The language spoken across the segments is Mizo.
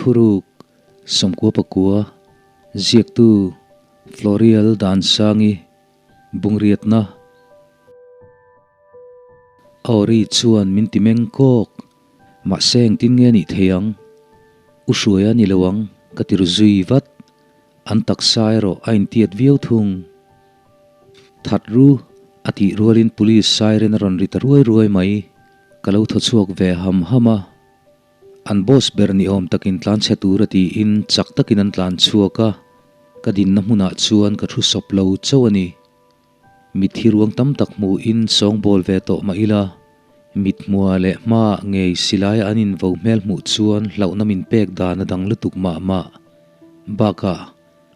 Thuruk, 90 pakua, Ziaktu, Florial Dansangi, Bungriatna. A awri chuan min ti meng kawk, mahse engtin nge nih thei ang? U Hruaia ni lo ang, ka ti ru zui vat. An taksa erawh a intiat viau thung. That ru, a tih rualin police siren a rawn ri ta ruai ruai mai. Ka lo thaw chhuak ve ham ham a. An boss ber ni awm takin tlan chhe tur a tiin chak takin an tlan chhuak a, ka dinna hmunah chuan ka thu sawp lo chauh a ni. Mitthi ruang tam tak hmuhin sawngbawl ve tawh mah ila, mithmua leh hmaah ngei silaia an invo hmel hmuh chuan hlauhna min pek dan a dang lutuk mah mah. Bakah,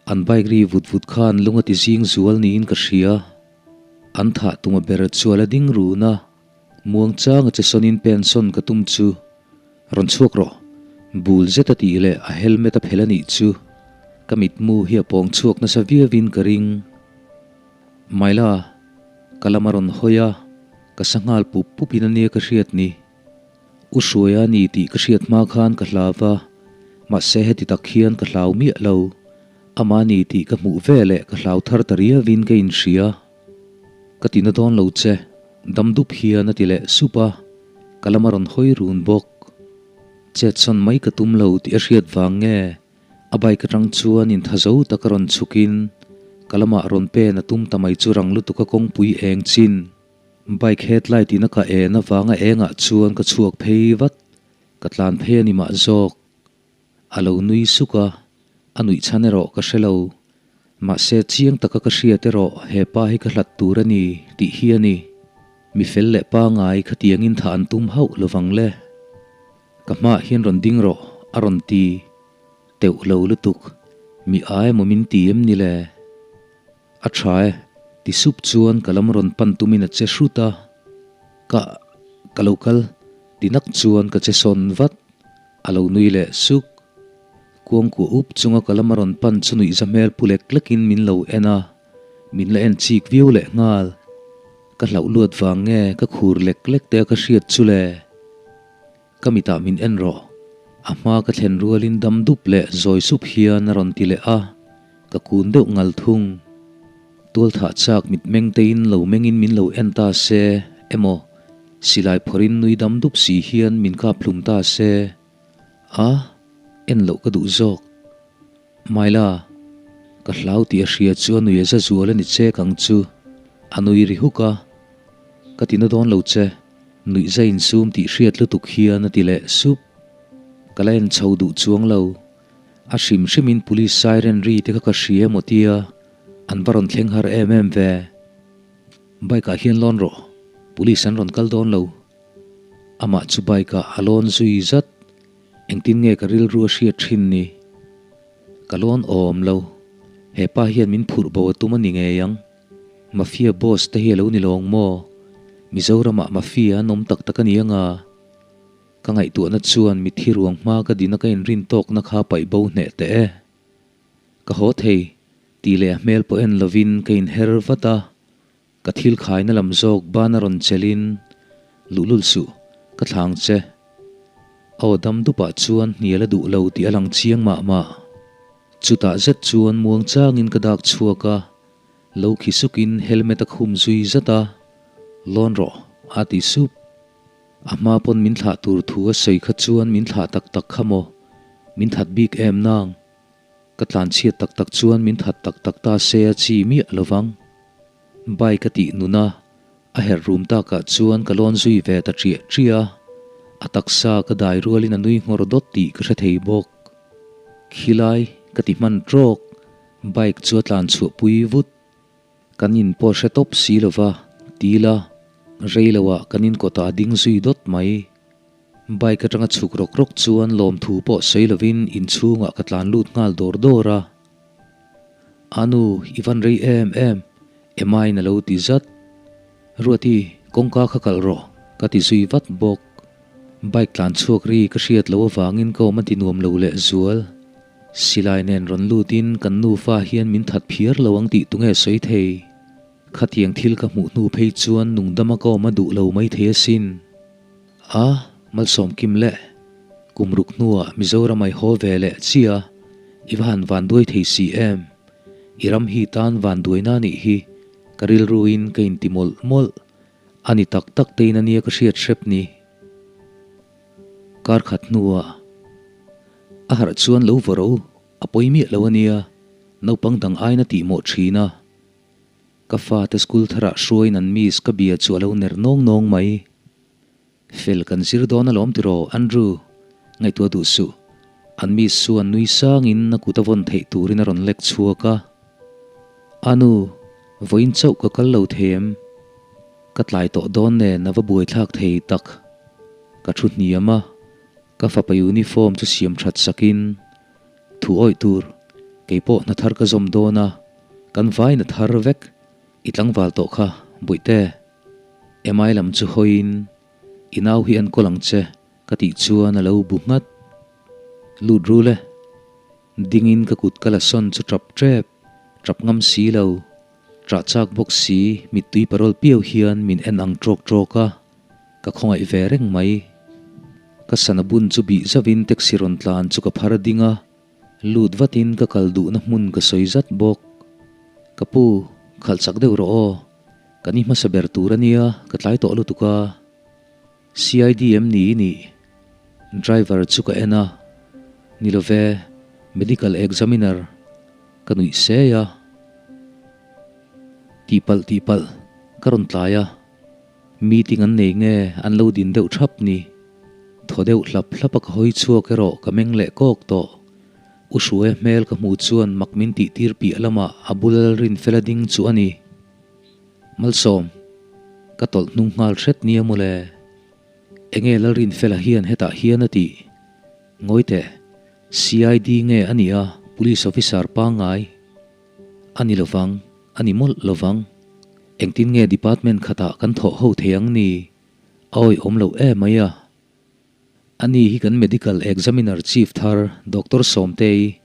an bike ri vut vut khan lung a ti zing zual niin ka hria. An thah tuma ber chu a la ding run a. Muangchang a che sawnin pensawn ka tum chu rawn chhuak rawh, bul zet a tih leh a helmet a phelh a nih chu ka mitmu hi a pawng chhuak nasa viauin ka ring. Maila, ka lam a rawn hawi a, ka sa nghal pup pupin a nia ka hriat ni. U Hruaia ni tih ka hriat hma khan ka hlau va, mahse heti tak hian ka hlau miah lo. Amah ni tih ka hmuh veleh ka hlau thar ta riauin ka inhria. Ka ti na dawn lo che, dam dup hian a ti leh sup a, ka lam a rawn hawi run bawk. Chetsawn mai ka tum lo tih a hriat vang nge a bike atang chuan intha zo tak a rawn chhukin ka lamah rawn pen a tum ta mai chu rang lutuk a kawngpui eng chin. Bike headlight in a ka en avanga engah chuan ka chhuak phei vat, ka tlan phei a ni mah zawk. A lo nui suk a, a nuih chhan erawh ka hre lo. Mahse chiang taka ka hriat erawh he pa hi ka hlat tur a ni tih hi a ni. Mi fel leh pangai khatiangin thah an tum hauh lovang le. Ka hmaah hian rawn ding rawh a rawn ti teuh lo lutuk. Mi a emaw min ti em ni le? A tha e, ti sup chuan ka lam rawn pan tumin a che hrut a. Ka, ka lo kal ti nak chuan ka che sawn vat. A lo nui leh suk. Kuangkuah up chunga ka lam a rawn pan chu nuihza hmel pu lek lekin min lo en a, min la en chik viau leh nghal. Ka hlauh luat vang nge ka khur lek lek te a ka hriat chu le? Ka mitah min en rawh. A hma ka thlen rualin dam dup leh zawi sup hian a rawn ti leh a, ka kun deuh ngal thung. Tualthah chak mitmeng tein lo mengin min lo en ta se emaw Silai phawrhin nui dam dup si hian min kap hlum ta se. A, en loh ka duh zawk. Maila, ka hlau tih a hria chu a nui a za zual a ni chek ang chu. A nui ri huk a. Ka ti na dawn lo che, nuih za insum tih hriat lutuk hian a ti leh sup. Ka la en chho duh chuang lo. A hrim hrimin police siren ri te kha ka hria emaw tia, an va rawn thleng har em em ve. Bike ah hian lawn rawh, police an rawn kal dawn lo. Amah chu bike ah a lawn zui zat, engtin nge ka rilru a hriat thin ni? Ka lawn awm lo, hepa hian min phurh bo a tum a ni ngei ang. Mafia boss te hi a lo ni lawng maw? Mizoramah mafia an awm tak tak a ni anga? Ka ngaihtuahna chuan mithi ruang hma ka dina ka inrin tawkna kha paih bo hneh teh e. Ka haw thei, tih leh a hmel pawh en lovin ka inher vat a, ka thil khaina lam zawk ban a rawn chelhin, Luhlul suh, ka thlang che. Aw dam dupah chuan hnial a duh lo tih a lang chiang mah mah. Chutah zet chuan muang changin ka dak chhuak a, lo khi sukin helmet a khum zui zat a, Lawn rawh, a ti sup. A hma pawn min thlah tur thu a sawi kha chuan min thlah tak tak kha maw? Min that bik em nang? Ka tlanchhiat tak tak chuan min that tak tak ta se a chi miah lo vang. Bike a tih nun a, a herh rum takah chuan ka lawn zui ve ta ṭiah ṭiah a, a taksa ka dai rualin a nui nghawr dawt tih ka hre thei bawk. Khilai ka ti hman ṭawk, bike chu a tlanchhuah pui vut. Kan in pawh hre tawp si lo va, ti ila, rei loah kan in kawtah a ding zui dawt mai. Bike atanga chhuk rawk rawk chuan lawmthu pawh sawi lovin inchhungah ka tlan lut nghal dawr dawr a. Anu, i van rei em em, Emma-in a lo ti zat. Ruati, kawngka kha kalh rawh, ka ti zui vat bawk. Bike tlan chhuak ri ka hriat loh avangin ka awm a ti nuam lo leh zual. Silai nen rawn lutin kan nufa hian min that phiar lo ang tih tunge sawi thei. Khatiang thil ka hmuh hnu phei chuan nungdama ka awm a duh lo mai thei asin. A, malsawm kim le. Kum ruk hnuah Mizoram ai haw ve leh chiah a, i va han vanduai thei si em? I ram hi tan vanduaina nih hi ka rilruin ka inti mawlh mawlh. A ni tak tak tein a nia ka hriat hrep ni. Kar khat hnuah a harh chuan lo vaw ro a pawi miah lo a nia, naupang dang aina tih mawh thin a. Ka fate school tharah hruaiin an miss ka bia chu a lo ner nawng nawng mai. Fel kan zir dawn alawm tiraw Andrew, ngaihtuah duh suh. An miss chuan nui sangin a kut a vawn theih turin a rawn lek chhuak a. Anu, vawiin chauh ka kal lo thei em? Ka tlai tawh dawn nen a va buaithlak thei tak. Ka thu hniam a, ka fapa uniform chu siam that sakin thu awih tur keipawh hna thar ka zawm dawn a, kan vain a thar vek. I tlangval tawh kha, Bawihte. Emai lam chu hawiin i nau hi enkawl ang che ka tih chuan a lo bu nghat. Lut rul e. Dingin ka kut ka la sawn chu tap tep, tap ngam si lo. Ṭah chak bawk si mittui parawl piau hian min en ang ṭawk ṭawk a, ka khawngaih ve reng mai. Ka sana bun chu bih zauhin taxi rawn tlan chu ka phar ding a, lut vatin ka kal duhna hmun ka sawi zat bawk. Ka pu, khalh chak deuh rawh aw, ka ni hmasa ber tur a nia, ka tlai tawh lutuk a. CID em ni i nih? Driver chu ka en a, Ni lo ve, Medical Examiner ka nuih sei a. Tihpalh tihpalh ka rawn tlai a, meeting an nei nge an lo din deuh thap ni. Thaw deuh hlap hlap a ka hawi chhuak erawh ka meng leh kawk tawh. U Hruaia hmel ka hmuh chuan mak min tih tir piah lamah a bul rinfela ding chu a ni. Malsawm, ka tawlh hnung nghal hret nia mawle. Enge Lalrinfela hian hetah hian a tih? Ngawi teh, CID nge a nih a, Police Officer pangngai a ni lovang, a ni mawlh lovang. Engtin nge Department khatah kan thawh ho thei ang ni? A awihawm loh em mai a. Ani hi kan Medical Examiner Chief thar Doctor Sawmtei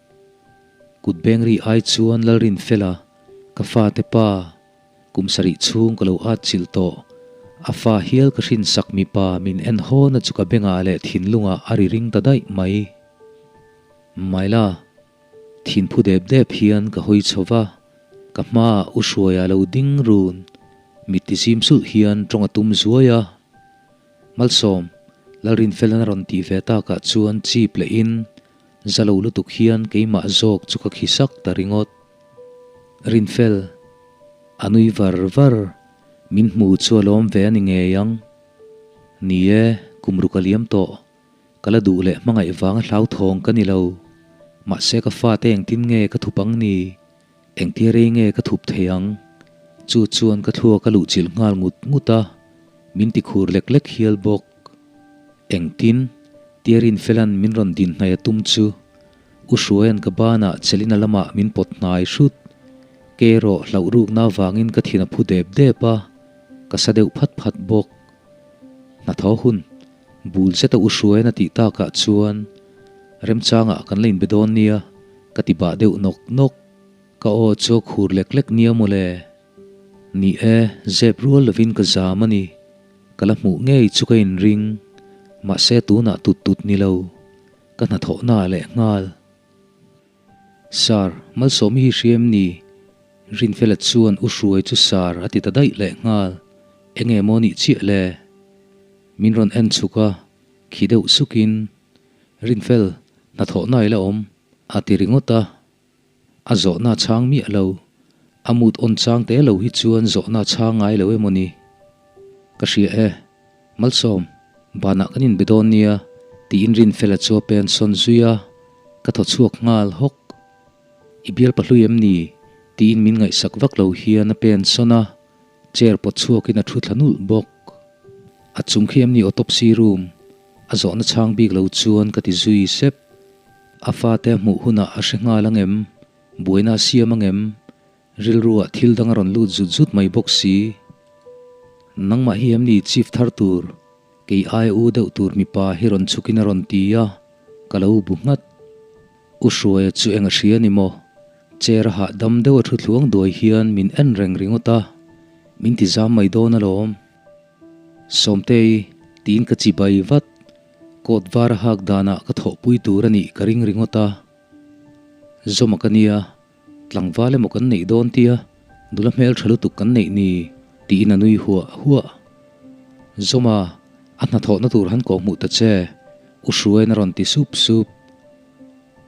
kut bengri ai chuan Lalrinfela ka fate pa kum sarih chhung ka lo at chilh tawh. A fa hial ka hrinsak mipa min en hawna chu ka bengah leh thinlungah a ri ring ta daih mai. Maila, thinphu dep dep hian ka hawi chho va, ka hmaah U Hruaia lo ding run, mit tizim sulh hian tawng a tum zuai a. Malsawm, Lalrinfelan a rawn tih ve takah chuan chip leh in za lo lutuk hian keimah zawk chu ka khi sak ta ringawt. Rinfel, a nui var var, min hmu chu a lawm ve a ni ngei ang. Ni e, kum ruk a liam tawh, ka la duh leh hmangaih vanga hlauthawng ka ni lo. Mahse ka fate engtin nge ka thup ang ni? Engtia rei nge ka thup thei ang? Chu chuan ka thluak a luhchilh nghal ngut ngut a, min ti khur lek lek hial bawk. Engtin? Tia Rinfela'n min rawn din hnai a tum chu U Hruaia'n ka banah Chelina lamah min pawt hnai hrut. Ke erawh hlauh rukna avangin ka thin a phu dep dep a, ka sa deuh phat phat bawk. Hnathawh hun bul zeta U Hruaia'n a tih takah chuan remchangah kan la inbe dawn nia. Ka ti bah deuh nawk nawk. Ka aw chu a khur lek lek nia mawle. Ni e, zep rual lovin ka zam a ni. Ka la hmuh ngei chu ka inring. Mahse tunah tut tut ni lo. Ka hnathawhna ah leh nghal. Sir, Malsawmi hi hria em ni? Rinfela chuan U Hruai chu Sir a ti ta daih leh nghal. Enge maw nih chiah le? Min rawn en chhuk a, khi deuh sukin, Rinfel, hnathawhna i la awm. A ti ringawt a, a zawhna a chhang miah lo. A mut awn chang te lo hi chuan zawhna a chhang ngai lo emaw ni? Ka hria e, Malsawm, banah kan inbe dawn nia, tiin Rinfela chu a pen sawn zui a, ka thaw chhuak nghal hawk. I bial pahlui em ni? tiin min ngaihsak vak lo hian a pen sawn a, chair pawt chhuakin a thu thla nulh bawk. A chung khi em ni autopsy room? A zawhna chhang bik lo chuan ka ti zui sep. A fate a hmuh hunah a hre nghal ang em? Buaina a siam ang em? Rilruah thil dang a rawn lut zut zut mai bawk si. Nangmah hi em ni chief thar tur? Kei aia u deuh tur mipa hi rawn chhukin a rawn ti a, ka lo bu nghat. U Hruaia chu eng a hria ni maw? Chair a hahdam deuh a thu thluang duai hian min en reng ringawt a, min ti zam mai dawn alawm. Sawmtei, tiin ka chi bai vat. Coat var a hak danah ka thawhpui tur a nih ka ring ringawt a. Zawma ka nia, tlangval emaw kan neih dawn tia nula hmel tha lutuk kan neih ni tiin a nui huah huah. Zawma, a hnathawhna tur han kawhhmuh ta che, U Hruaiin a rawn ti sup sup.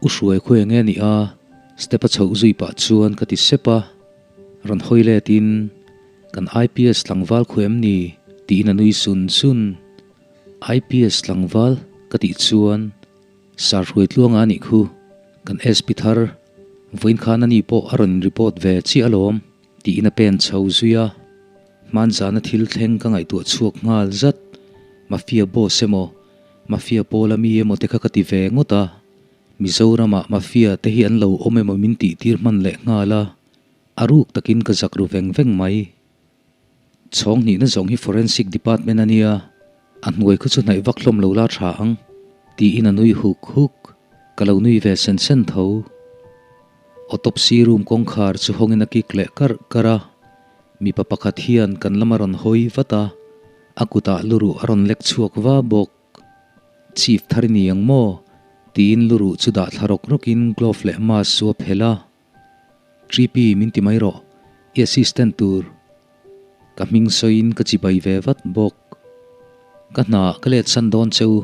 U Hruai khawi enge nih a? Step a chhoh zui pah chuan ka ti sep a. Rawn hawi let in, Kan IPS tlangval khawi em ni? tiin a nui sun sun. IPS tlangval ka tih chuan Sir Hruaitluanga a nih khu, kan SP thar, vawiin khan ani pawh a rawn in report ve chiah alawm tiin a pen chho zui a. Hmanzana thil thleng ka ngaihtuah chhuak nghal zat, Mafia boss emaw, Mafia pawl ami emaw te kha ka ti ve ngawt a, Mizoramah Mafia te hi an lo awm emaw min tih tir hman leh nghal a, a ruk takin ka zak ru veng veng mai. Chhawng hnihna zawng hi Forensic Department a nia, a hnuai khaw chu hnaih vak hlawm lo la tha ang, tiin a nui huk huk. Ka lo nui ve sen sen tho. Autopsy room kawngkhar chu hawngin a kik leh karh karh a, mipa pakhat hian kan lam a rawn hawi vat a, a kutah luruh a rawn lek chhuak va bawk. Chief thar i ni ang maw? tiin luruh chu dah thla rawk rawkin glove leh mask chu a phelh a. Tripi min ti mai rawh, i assistant tur. Ka hming sawiin ka chibai ve vat bawk. Ka hna ka let san dawn che u,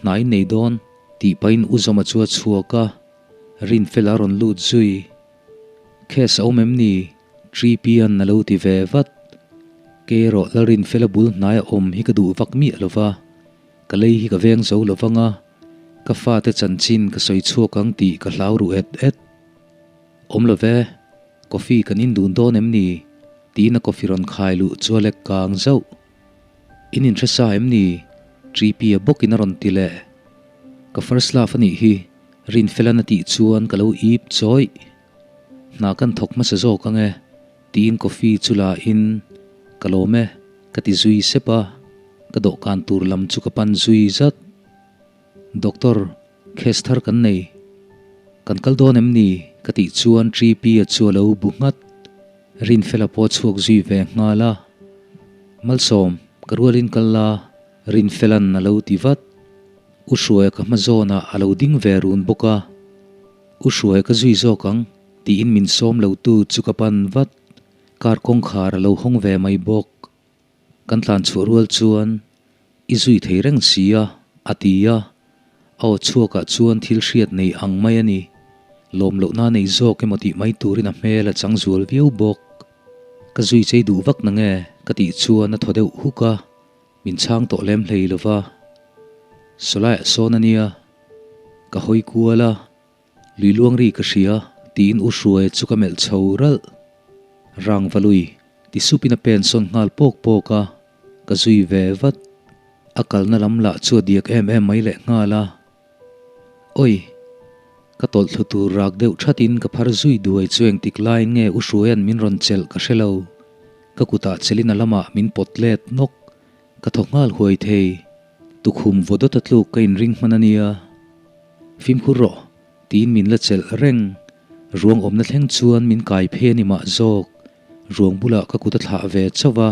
hna in nei dawn, tih pahin U Zawma chu a chhuak a, Rinfela a rawn lut zui. Case a awm em ni? Tripian a lo ti ve vat. Kei erawh Lalrinfela bul hnaia awm hi ka duh vak miah lo va, ka lei hi ka veng zo lo vang a, ka fate chanchin ka sawi chhuak ang tih ka hlau ruh et et. Awm lo ve, coffee kan in dun dawn em ni? Tiin a coffee rawn khai luh chu a lek kang zauh. In inhre sa em ni? Tripi-a bawkin a rawn ti leh. Ka first love a nih hi, Rinfelan a tih chuan ka lo ip chawih. Hna kan thawk hmasa zawk ang e, tiin coffee chu la in, Ka lawm e, ka ti zui sep a, ka dawhkan tur lam chu ka pan zui zat. Doctor, case thar kan nei. Kan kal dawn em ni? Ka tih chuan Tripi-a chu a lo bu nghat. Rinfela pawh a chhuak zui ve nghal a. Malsawm, ka rualin kal la, Rinfela'n a lo ti vat. U Hruaia ka hma zawnah a lo ding ve run bawk a. U Hruaia ka zui zawk ang, tiin min sawm lotu chu ka pan vat. Car kawngkhar a lo hawng ve mai bawk. Kan tlan chhuah rual chuan i zui thei reng si a, a ti a. A aw chhuakah chuan thil hriat nei ang mai a ni. Lawm lohna nei zawk emaw tih mai turin a hmel a chang zual viau bawk. Ka zui chei duh vak na nge? ka tih chuan a thaw deuh huk a, min chhang tawh lem hlei lo va. Sawlaiah sawn a nia, ka hawi kual a. Lui luang ri ka hria, tiin U Hruaia chu ka melh chho ralh. Rang va lui, ti supin a pen sawn nghal pawk pawk a, ka zui ve vat. A kalna lam lah chu a diak em em mai leh nghal a. Oi! Ka tawlh thlu tur rak deuh thatin ka phar zui duai chu engtik laiin nge U Hruaia'n min rawn chelh ka hre lo. Ka kutah chelin a lamah min pawt let nawk. Ka thaw nghal huai thei. Tukhum vaw dawt a tluk ka inring hman a nia. Fimkhur rawh, tiin min la chelh reng. Ruang awmna thleng chuan min kai phei a ni mah zawk. Ruang bulah ka kut a thlah ve chauh a.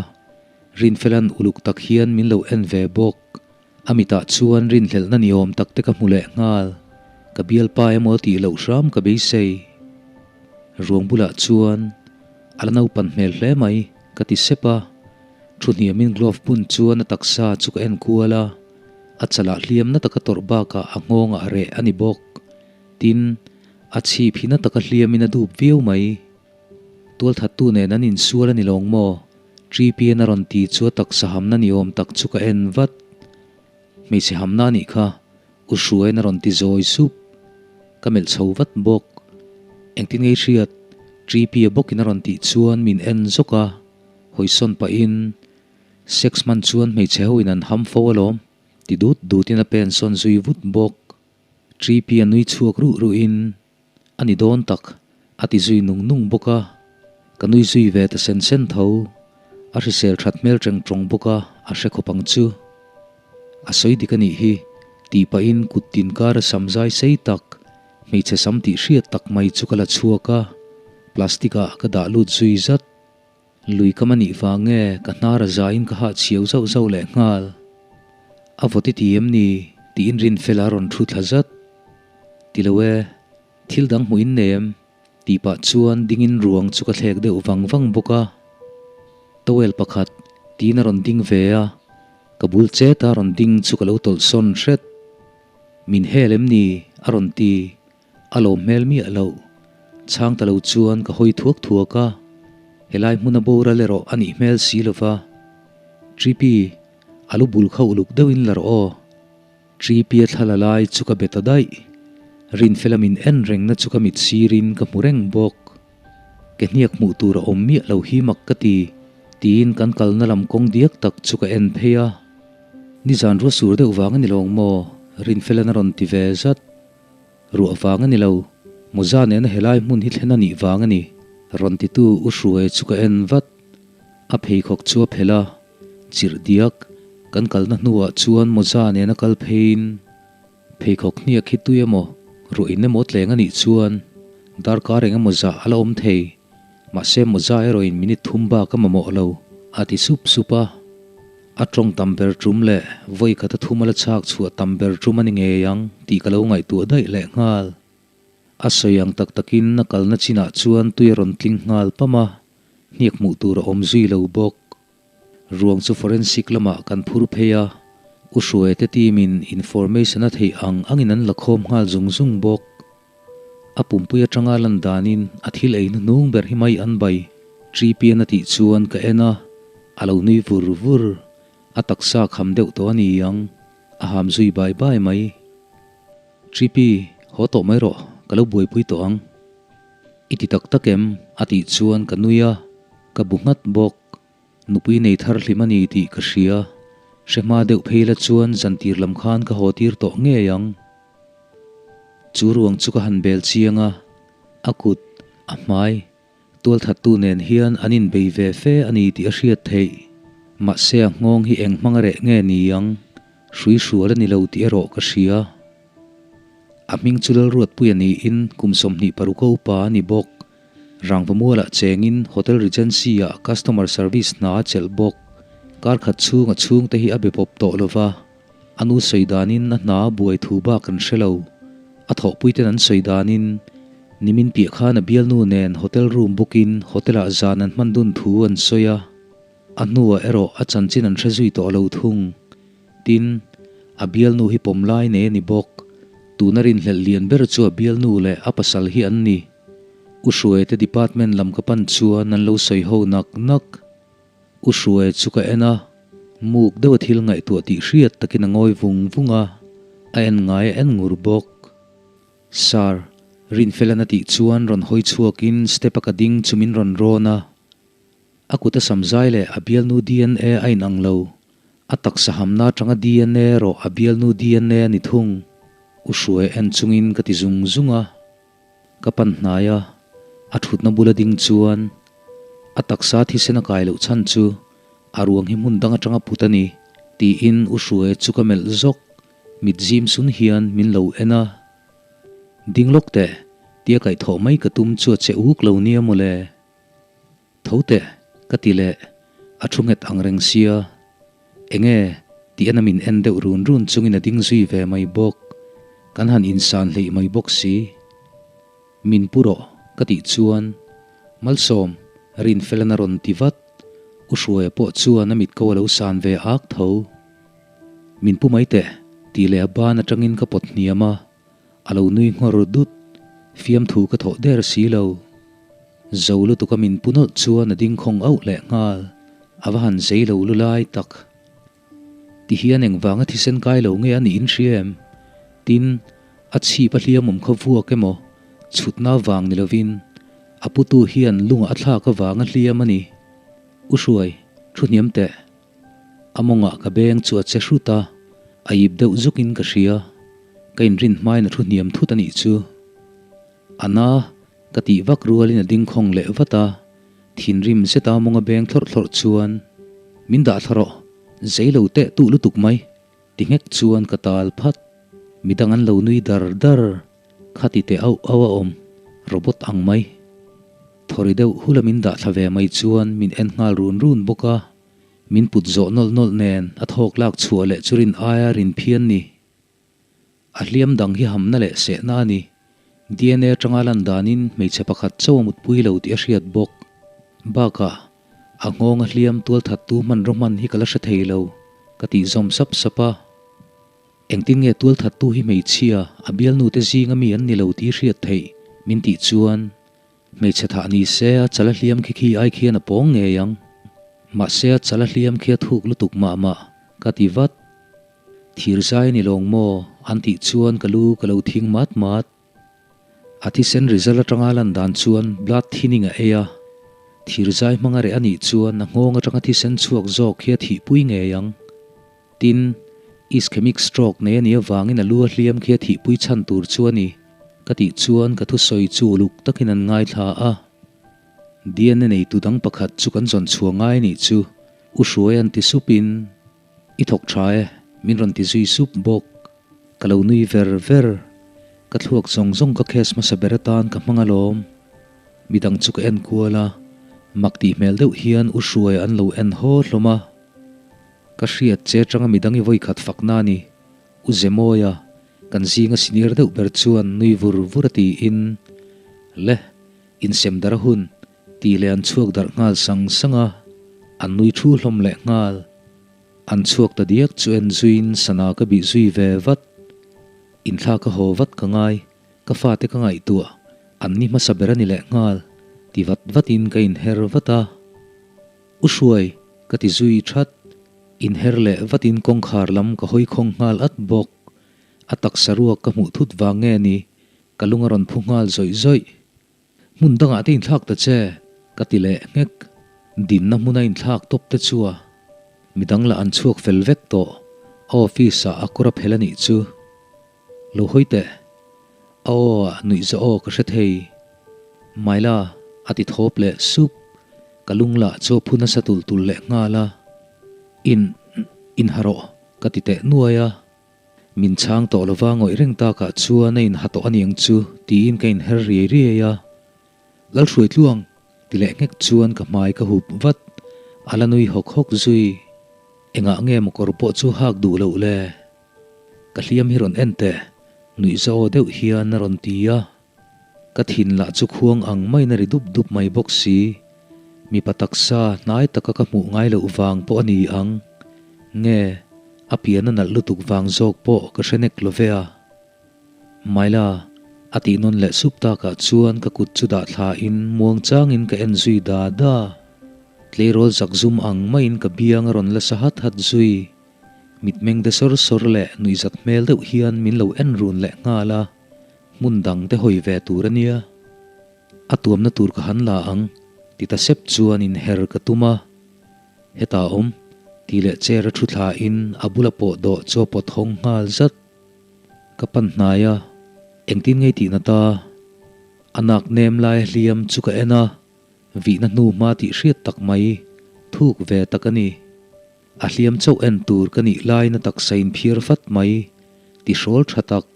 Rinfela'n uluk tak hian min lo en ve bawk. A mitah chuan rinhlelhna ni awm tak te ka hmu leh nghal. Ka bialpa emaw tih loh hram ka beisei. Ruang bulah chuan a la naupan hmel hle mai, ka ti sep a. Thu hniamin glove bun chuan a taksa chu ka en kual a, a chalah hliam na taka tawrh bakah a nghawngah reh a ni bawk. Tin, a chhip hi na taka hliamin a dup viau mai. Tualthattu nen an insual a ni lawng maw? Tripian a rawn ti chu a taksa hamna ni awm tak chu ka en vat. Hmeichhe hamna a nih kha, U Hruaiin a rawn ti zawi sup. Ka melh chho vat bawk. Engtin ngei hriat? Tripia bawkin a rawn tih chuan min en zawk a. Hawisawn pahin, Sex hman chuan hmeichhe ho in an ham fo alawm, ti dut dutin a pen sawn zui vut bawk. Tripi a nui chhuak ruh ruhin, A ni dawn tak, a ti zui nung nung bawk a. Ka nui zui ve ta sen sen tho. A hrisel that hmel reng tawng bawk a, a hre khawp ang chu. A sawi dik a nih hi, tih pahin kut tin kar a sam zai sei tak, hmeichhe sam tih hriat tak mai chu ka la chhuak a, plastic ah ka dah lut zui zat. Lui kam a nih vang nge ka hnar a zaiin ka hah chhiau zauh zauh leh nghal. A vawt i ti em ni? Tiin Rinfela a rawn thu thla zat. Ti lo e, thil dang hmuh in nei em? Tih pah chuan dingin ruang chu ka thlek deuh vang vang bawk a. Towel pakhat tiin a rawn ding ve a, ka bul chet a rawn ding chu ka lo tawlh sawn hret. Min hel em ni? A rawn ti. A lawm hmel miah loh. Chhang ta lo chuan ka hawi thuak thuak a, helai hmuna boral erawh a nih hmel si lo va. Tripi, a lu bul kha uluk deuhin la rawh aw. Tripi a thla la lai chu ka be ta daih. Rinfela min en rengna chu ka mit sirin ka hmu reng bawk. Ke hniak hmuh tur a awm miah lo hi mak ka ti, tiin kan kalna lam kawng diak tak chu ka en phei a. Nizan rua sur deuh vang a ni lawng maw? Rinfela'n a rawn ti ve zat. Ruah vang a ni lo, mawza nena helai hmun hi thlen a nih vang a ni, rawn titu U Hruai chu ka en vat. A pheikhawk chu a phelh a, chirh diak kan kalna hnuah chuan mawza nena kal pheiin pheikhawk hniak hi tui emaw, ruah in emaw tleng a nih chuan darkar eng emaw zah a la awm thei, mahse mawza erawhin minute thum bak a mamawh lo, a ti sup sup a. A tawng tam ber tum leh vawi khat a thum a la chhak chhuah tam ber tum a ni ngei ang tih ka lo ngaihtuah daih leh nghal. A sawi ang tak takin a kalna chinah chuan tui a rawn tling nghal pam a, hniak hmuh tur a awm zui lo bawk. Ruang chu forensic lamah kan phur phei a, U Hruaite team in information a theih ang angin an la khawm nghal zung zung bawk. A pumpui atanga lan danin a thil ei hnuhnung ber hi mai an bai. Tripian a tih chuan ka en a, a lo nui vur vur. A taksa kham deuh tawh a ni ang, a ham zui bai bai mai. Tripi, haw tawh mai rawh, ka lo buaipui tawh ang. I ti tak tak em? a tih chuan ka nui a, ka bu nghat bawk. Nupui nei thar hlim a ni tih ka hria. Hre hma deuh phei la chuan zantir lam khan ka haw tir tawh ngei ang. Chu ruang chu ka han bel chiang a, a kut, a hmai, tualthattu nen hian an inbei ve fe a ni tih a hriat theih. Mahse a nghawng hi eng hmang a reh nge ni ang, hrui hrual a ni lo tih erawh ka hria. A hming chu Lalruatpuia niin kum 26 a upa a ni bawk. Rangvamualah chengin Hotel Regency-ah customer service hna a chelh bawk. Kar khat chhung a chhungte hi a be pawp tawh lova. A nu sawi danin a hna a buai thu bak an hre lo. A thawhpuiten an sawi danin nimin piah khan a bialnu nen hotel room bookin hotel-ah zan an hman dun thu an sawi a. A hnuah erawh a chanchin an hre zui tawh lo thung. Tin, a bialnu hi pawm lai nei a ni bawk. Tuna rinhlelh lian ber chu a bialnu leh a pasal hi an ni. U Hruaite department lam ka pan chuan an lo sawi ho nak nak. U Hruai chu ka en a, muk deuha thil ngaihtuah tih hriat takin a ngawi vung vung a, a en ngai a en ngur bawk. Sir, Rinfela'n a tih chuan rawn hawi chhuakin step a ka ding chu min rawn rawn a. A kut a sam zai leh a bialnu dna a inang lo, a taksa hamna atanga dna erawh a bialnu dna a ni thung. U Hruai en chungin ka ti zung zung a. Ka pan hnai a, a thutna bula ding chuan a taksa thisen a kai loh chhan chu a ruang hi hmun dang atanga put a ni tiin U Hruaia chu ka melh zawk, mit zim sun hian min lo en a. Ding lawk teh, tia kaihthawh mai ka tum chu a che uk lo nia mawle. Tho teh, ka ti leh, a thu nghet ang reng sia. Enge? tih a na min en deuh run run chungin a ding zui ve mai bawk. Kan han insan hleih mai bawk si. Min pu rawh, ka tih chuan Malsawm, Rinfela'n a rawn ti vat. U Hruaia pawh chuan a mit ko a lo san ve ak tho. Min pu mai teh, tih leh a ban atangin ka pawt hniam a. A lo nui nghawr dut, fiamthu ka thawh der si lo. Zo lutuk a min pu nawlh chuan a ding khawng auh leh nghal, a va han zei lo lu lai tak. Ti hian engvanga thisen kai lo nge a nih in hria em? Tin, a chhip a hliamawm kha vuak emaw, chhutna vang ni lovin, a putu hian lungah a thlak avanga hliam a ni. U Hruai, thu hniam teh. A mawngah ka beng chu a che hrut a, a ip deuh zukin ka hria. Ka inrin hmain a thu hniam thut a nih chu. A na, ka tih vak rualin a ding khawng leh vat a, thinrim zeta mawnga beng thlawrh thlawrh chuan, Min dah thla rawh, zei lo teh tuh lutuk mai, ti nghek chuan ka tal phat. Midang an lo nui dar dar, khati teh auh auh a awm, robot ang mai. Thawri deuh hula min dah thla ve mai chuan min en nghal run run bawk a. Min put zawh nawlh nawlh nen a thawk lak chhuah leh chu rin aia rin phian ni. A hliam dang hi hamna leh sehna a ni. DNA atanga lan danin hmeichhe pakhat chauh a mutpui lo tih a hriat bawk. Bakah, a nghawnga hliam tualthattu hmanraw hman hi ka la hre thei lo, ka tih zawm sap sap a. Engtin nge tualthattu hi hmeichhia, a bialnute zinga mi an ni lo tih hriat theih min tih chuan Hmeichhe thah ni se a chal a hliam khi khi ai khian a pawng ngei ang. Mahse a chal a hliam khi a thuk lutuk mah mah, ka ti vat. Thir zai ni lawng maw? an tih chuan ka lu ka lo thing mat mat. A thisen result atanga lan dan chuan blood thinning a ei a. Thir zai hmanga reh a nih chuan a nghawng atanga thisen chhuak zawk hi a thihpui ngei ang. Tin, ischemic stroke nei a nih avangin a lu a hliam khi a thihpui chhan tur chu a ni, ka tih chuan ka thusawi chu uluk takin an ngaithla a. DNA neitu dang pakhat chu kan zawn chhuah ngai nih chu U Hruai an ti supin, I thawk tha e, min rawn ti zui sup bawk. Ka lo nui ver ver. Ka thluak zawng zawng ka case hmasa ber atan ka hmang alawm. Midang chu ka en kual a, mak tih hmel deuh hian U Hruai an lo en haw hlawm a. Ka hriat che atanga midang i vawikhat fakna a ni. U Zemawia, kan zinga senior deuh ber chuan nui vur vur a tiin, Le, insem darh a hun, tih leh an chhuak darh nghal sang sang a, an nui thu hlawm leh nghal. An chhuak ta diak chu en zuiin sana ka bih zui ve vat. Inthlak a haw vat ka ngai, ka fate ka ngaihtuah, an ni hmasa ber a ni leh nghal, ti vat vatin ka inher vat a. U Hruai, ka ti zui that. Inher leh vatin kawngkhar lam ka hawi khawng nghal at bawk. A taksa ruak ka hmuh thut vang nge ni, ka lung a rawn phu nghal zawih zawih. Hmun dangah te inthlak ta che, ka ti leh nghek. Dinna hmuna inthlak tawp te chu a. Midang lah an chhuak fel vek tawh, a office ah a kawr a phel a nih chu. Lo hawi teh. A aw ah nuih zawh aw ka hre thei. Myla a ti thawp leh sup. Ka lung lah chu a phu nasa tul tul leh nghal a. In, in ha rawh ka ti teh nuai a. Min chhang tawh lova ngawih reng takah chuan a in ha tawh aniang chu tiin ka inher riai riai a. Lalhruai tluang ti leh nghek chuan ka hmai ka hup vat. A la nui hawk hawk zui. Engah nge maw kawr pawh chu hak duh loh le? Ka hliam hi rawn en teh, nuih za aw deuh hian a rawn ti a. Ka thin lah chu khuang ang maiin a ri dup dup mai bawk si. Mipa taksa hnai taka ka hmuh ngai loh vang pawh a ni ang. Nge, a pian a nalh lutuk vang zawk pawh ka hre nek lo ve a. Myla, a tih nawn leh sup takah chuan ka kut chu dah thlain muangchangin ka en zui da da. Tleirawl zakzum ang maiin ka biang a rawn la sa hat hat zui. Mitmeng de sawr sawr leh nuihzat hmel deuh hian min lo en run leh nghal a, hmun dang te hawi ve tur a nia. A tuamna tur ka han la ang, ti ta sep chuan inher ka tum a. Hetah awm, ti leh chair a thu thlain a bula pawh dawh chu a pawt hawng nghal zat. Ka pan hnai a, engtin ngei tihna ta? A nak nem lai a hliam chu ka en a, vihna hnu hma tih hriat tak mai, thuk ve tak a ni. A hliam chauh en tur ka nih lain a taksa in phiar fat mai, ti hrawl tha tak,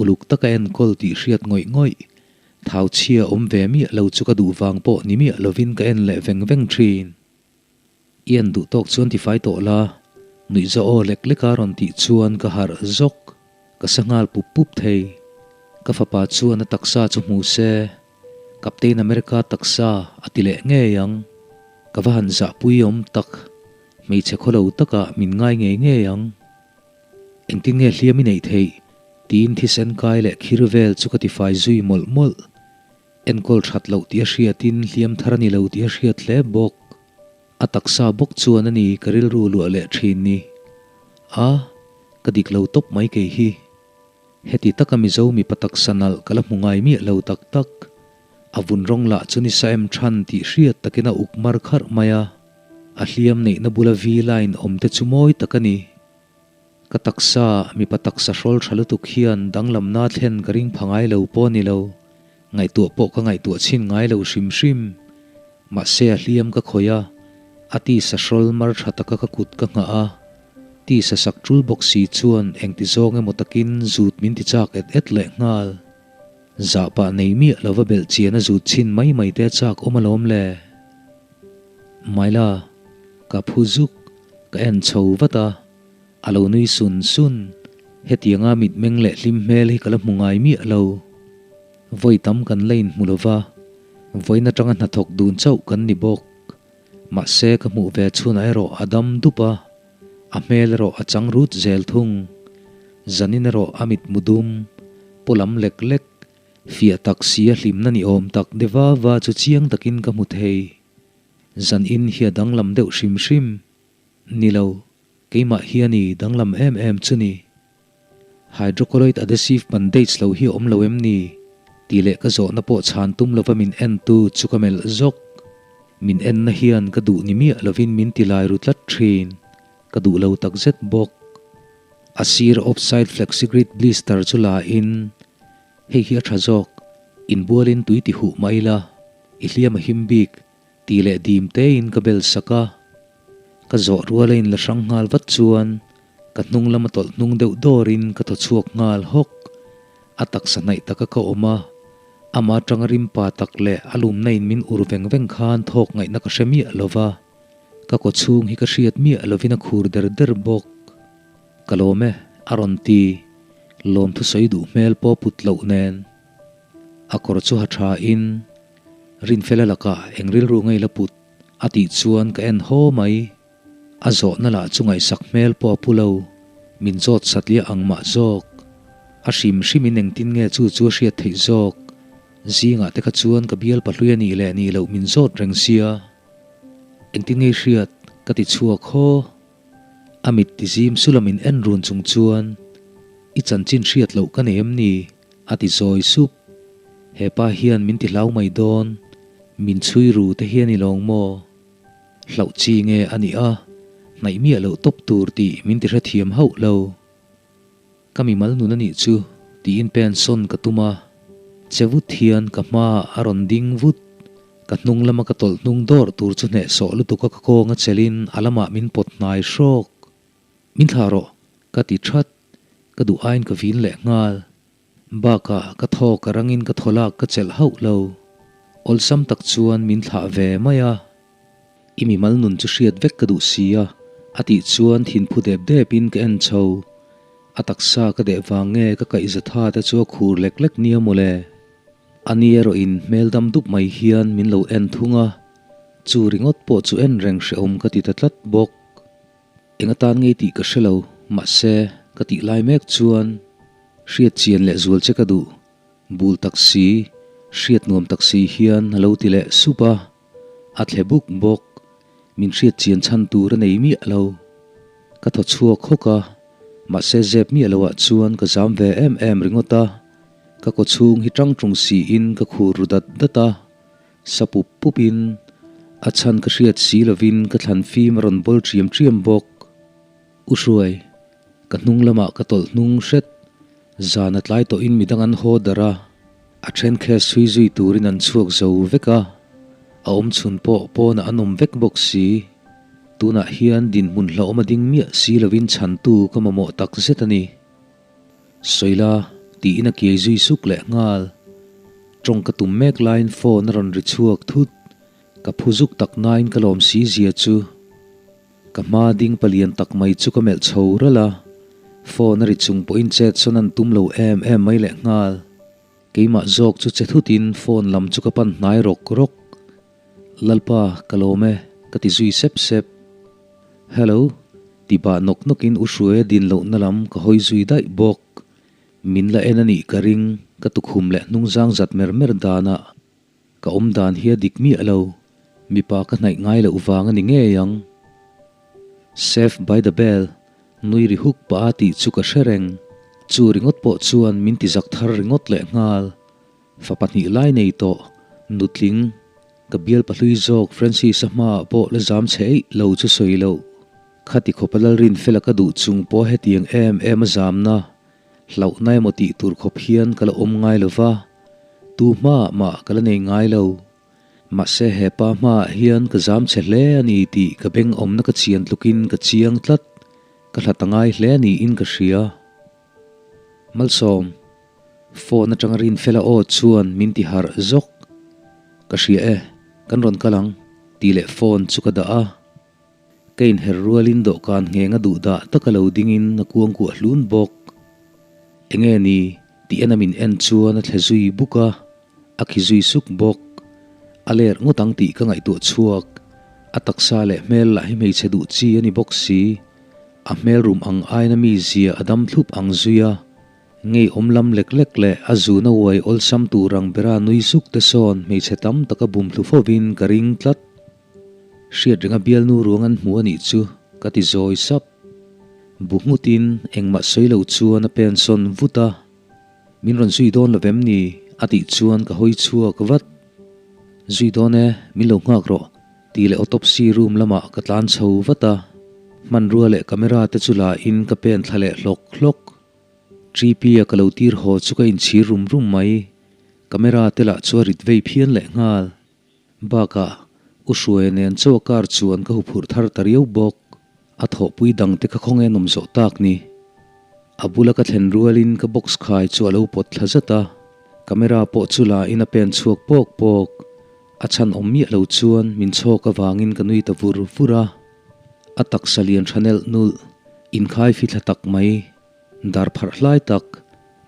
uluk taka enkawl tih hriat ngawih ngawih, thau chhia awm ve miah lo chu ka duh vang pawh ni miah lovin ka en leh veng veng thin. I en duh tawk chuan tifai tawh la, nuihza aw lek leka rawn tih chuan ka harh zawk, ka sa nghal pup pup thei. Ka fapa chuan a taksa chu hmu se, Captain America taksa a ti leh ngei ang. Ka va han zahpui awm tak, hmeichhe khawlo takah min ngai ngei ngei ang. Engtin nge hliam i neih theih? tiin thisen kai leh khir vel chu ka tifai zui mawlh mawlh. Enkawl that loh tih a hriatin hliam thar a ni lo tih a hriat hle bawk. A taksa bawk chuan a ni ka rilru luah leh thin ni. A, ka dik lo tawp mai kei hi. Heti taka Mizo mipa taksa nalh ka la hmu ngai miah lo tak tak. A vun rawng lah chu ni sa em than tih hriat takin a uk mar kharh mai a. A hliam neihna bula V-line awm te chu mawi tak a ni. Ka taksa, mipa taksa hrawl tha lutuk hian danglamna thlen ka ring pha ngai lo pawh a ni lo. Ngaihtuah pawh ka ngaihtuah chhin ngai lo hrim hrim. Mahse a hliam ka khawih a, a tisa hrawl mar tha taka ka kut ka nghah a, tisa sak tul bawk si chuan engti zawng emaw takin zut min ti chak et et leh nghal. Zah pah nei miah lova belh chian a zut chhin mai mai te a chak awm alawm le. Myla, ka phu zuk, ka en chho vat a, a lo nui sun sun. Hetianga mitmeng leh hlim hmel hi ka la hmu ngai miah lo. Vawi tam kan la inhmu lo va, vawiin atanga hnathawk dun chauh kan ni bawk. Mahse ka hmuh ve chhunah erawh a dam dup a, a hmel erawh a chang rut zel thung. Zanin erawh a mitmu dum, paw lam lek lek, fiah tak si a hlimna ni awm tak de va va chu chiang takin ka hmu thei. Zanin hi a danglam deuh hrim hrim. Ni lo, keimah hi a ni danglam em em chu ni. Hydrocolloid adhesive bandage lo hi a awm lo em ni? Tih leh ka zawhna pawh chhan tum lova min entu chu ka melh zawk. Min enna hian ka duh ni miah lovin min ti lai ru tlat thin. Ka duh lo takzet bawk. A sir offside flexigrid blister chu la in, Hei hi a tha zawk, inbualin tui ti huh mah ila, i hliam a him bik, tih leh dim tein ka bel sak a. Ka zawh ruala in la hrang nghal vat chuan ka hnung lama tawlh hnung deuh dawrin ka thaw chhuak nghal hawk. A taksa hnaih taka ka awm a, ama atanga rim pa tak leh a lumna in min ur veng veng khan thawk ngaihna ka hre miah lo va, ka kaw chhung hi ka hriat miah lovin a khur der der bawk. Ka lawm e, a rawn ti. Lawmthu sawi duh hmel pawh put loh nen. A kawr chu ha tha in, Rinfela lakah eng rilru ngei la put a tih chuan ka en haw mai. A zawhna lah chu ngaihsak hmel pawh a pu lo, min zawt satliah ang mah zawk. A hrim hrim in engtin nge chu chu a hriat theih zawk? Zingah te kha chuan ka bial pahlui a nih leh nih loh min zawt reng sia. Engtin nge i hriat? ka ti chhuak haw. A mit ti zim sula min en run chung chuan, I chanchin hriat loh ka nei em ni? a ti zawi sup. He pa hian min ti hlau mai dawn, min chhui ru te hi a ni lawng maw? Hlauh chi nge a nih a, hnaih miah loh tawp tur tih min ti hrethiam hauh lo. Ka mimal nun a nih chu tiin pen sawn ka tum a, che vut hian ka hmaah a rawn ding vut. Ka hnung lama ka tawlh hnung dawrh tur chu hnehsawh lutuk a ka kawng a chelhin a lamah min pawt hnai hrawk. Min thlah rawh, ka ti that. Ka duh aiin ka vin leh nghal. Bakah ka thawk a rangin ka thaw lak ka chelh hauh lo. Awlsam tak chuan min thlah ve mai a. I mimal nun chu hriat vek ka duh si a, a tih chuan thinphu dep depin ka en chho. A taksa ka deh vang nge ka kaihza tha te chu a khur lek lek nia mawle. A ni erawhin hmel dam dup mai hian min lo en thung a, chu ringawt pawh chu en reng hrehawm ka ti ta tlat bawk. Eng atan ngei tih ka hre lo, mahse, ka tih lai mek chuan hriat chian leh zual che ka duh. Bul tak si, hriat nuam tak si hian a lo ti leh sup a, a thle buk bawk. Min hriat chian chhan tur a nei miah lo. Ka thaw chhuak hawk a, mahse zep miah loah chuan ka zam ve em em ringawt a. Ka kaw chhung hi tang tung siin ka khur ru dat dat a. Sa pup pup in a chhan ka hriat si lovin ka thlan fim a rawn bawl ṭiam ṭiam bawk. U Hruai, ka hnung lamah ka tawlh hnung hret. Zan a tlai tawhin midang an haw darh a, a then case chhui zui turin an chhuak zo vek a, a awm chhun pawh pawnah an awm vek bawk si. Tunah hian dinhmun hlauhawm a ding miah si lovin chhantu ka mamawh tak zet a ni. Sawila, tiin a kiai zui suk leh nghal. Tawng ka tum mek laiin phone a rawn ri chhuak thut. Ka phu zuk tak nain ka lawm si zia chu. Ka hma ding palian tak mai chu ka melh chho ralh a, phone a ri chung pawhin chet sawn an tum lo em em mai leh nghal. Keimah zawk chu che thutin phone lam chu ka pan hnai rawk rawk. Lalpa, ka lawm e, ka ti zui sep sep. Hello, ti bah nawk nawkin U Hruaia din lohna lam ka hawi zui daih bawk. Min la en a nih ka ring, ka tukhum leh hnungzang zat mer mer danah. Ka awm dan hi a dik miah lo, mipa ka hnaih ngai loh vang a ni ngei ang. Save by the bell, nui ri huk pah a tih chu ka hre reng. Chu ringawt pawh chuan min ti zak thar ringawt leh nghal. Fa pahnih lai nei tawh, nutling, ka bial pahlui zawk Francis-a hmaah pawh la zam chhe eih lo chu sawi loh. Khati khawpa Lalrinfela ka duh chung pawh hetiang em em a zamna, hlauhna emaw tih tur khawp hian ka la awm ngai lo va, tu hmaah mah ka la nei ngai lo. Mahse he pa hmaah hian ka zam chhe hle a ni tih ka beng awmna ka chian tlukin ka chiang tlat, ka hlat a ngai hle niin ka hria. Malsawm, phone atanga Rinfela aw chuan min ti harh zawk. Ka hria e, kan rawn kal ang, tih leh phone chu ka dah a. Ka inher rualin dawhkan ngheng a duh dah taka lo dingin a kuangkuah hlun bawk. Enge ni tih en a min en chuan a thle zui buk a, a khi zui suk bawk. A ler ngawt ang tih ka ngaihtuah chhuak. A taksa leh hmel lah hi hmeichhe duh chi a ni bawk si. A hmel rum ang aina mi zia a dam thlup ang zui a. Ngeiawm lam lek lek leh a zuna uai awlsam tur ang bera nui suk te sawn hmeichhe tam taka bum thlu fovin ka ring tlat. Hriat renga bialnu ruang an hmu a nih chu ka ti zawi sap. Bu nghutin engmah sawi lo chuan a pen sawn vut a. Min rawn zui dawn lo vem ni? a tih chuan ka hawi chhuak vat. Zui dawn e, min lo nghak rawh tih leh autopsy room lamah ka tlan chho vat a. Hmanrua leh camera te chu la in ka pen thla leh hlawk hlawk. Tripi-a ka lo tir haw chu ka inchhir rum rum mai. Camera te lah chu a rit vei phian leh nghal. Bakah, U Hruaia nen chaw a kar chuan ka huphurh thar ta riau bawk. A thawhpui dang te kha khawnge nawm zawh tak ni. A bula ka thlen rualin ka box khai chu a lo pawt thla zat a. Camera pawh chu la in a pen chhuak pawk pawk. A chhan awm miah lo chuan min chhawk avangin ka nui ta vur vur a. A taksa lian tha nelh nulh, inkhai fithla tak mai. Dar pharh hlai tak,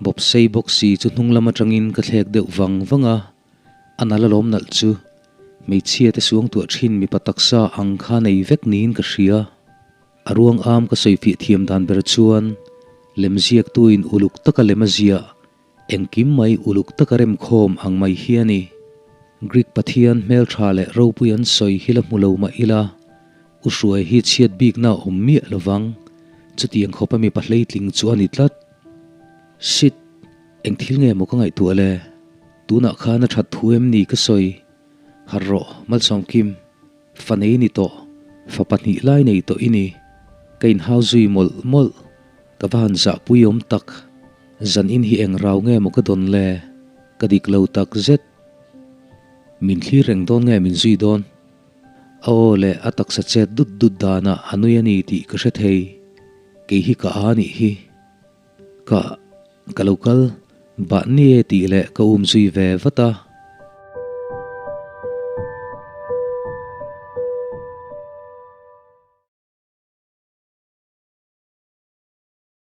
bawp sei bawk si chu hnung lam atangin ka thlek deuh vang vang a. A nal alawm nalh chu, hmeichhia te suangtuah thin mipa taksa ang kha nei vek niin ka hria. A ruang am ka sawi fiah thiam dan ber chuan lemziaktuin uluk taka lem a ziah, engkim mai uluk taka remkhawm ang mai hi a ni. Greek pathian hmeltha leh ropui an sawi hi la hmu lo mah ila, U Hruai hi chhiat bikna a awm miah lovang, chutiang khawpa mipa hleitling chu a ni tlat. Shit! Eng thil nge maw ka ngaihtuah le? Tunah khan a that thu em ni ka sawi? Harh rawh, Malsawmkim. Fa nei ni tawh, fa pahnih lai nei tawh i ni. Ka inhau zui mawlh mawlh. Ka va han zahpui awm tak. Zan in hi eng rau nge maw ka dawn le? Ka dik lo tak zet. Min thlir reng dawn nge min zui dawn? A aw leh a taksa chet dut dut danah a nui a ni tih ka hre thei. Kei hi ka a nih hi. Ka, ka lo kal, bah nie tih leh ka um zui ve vat a.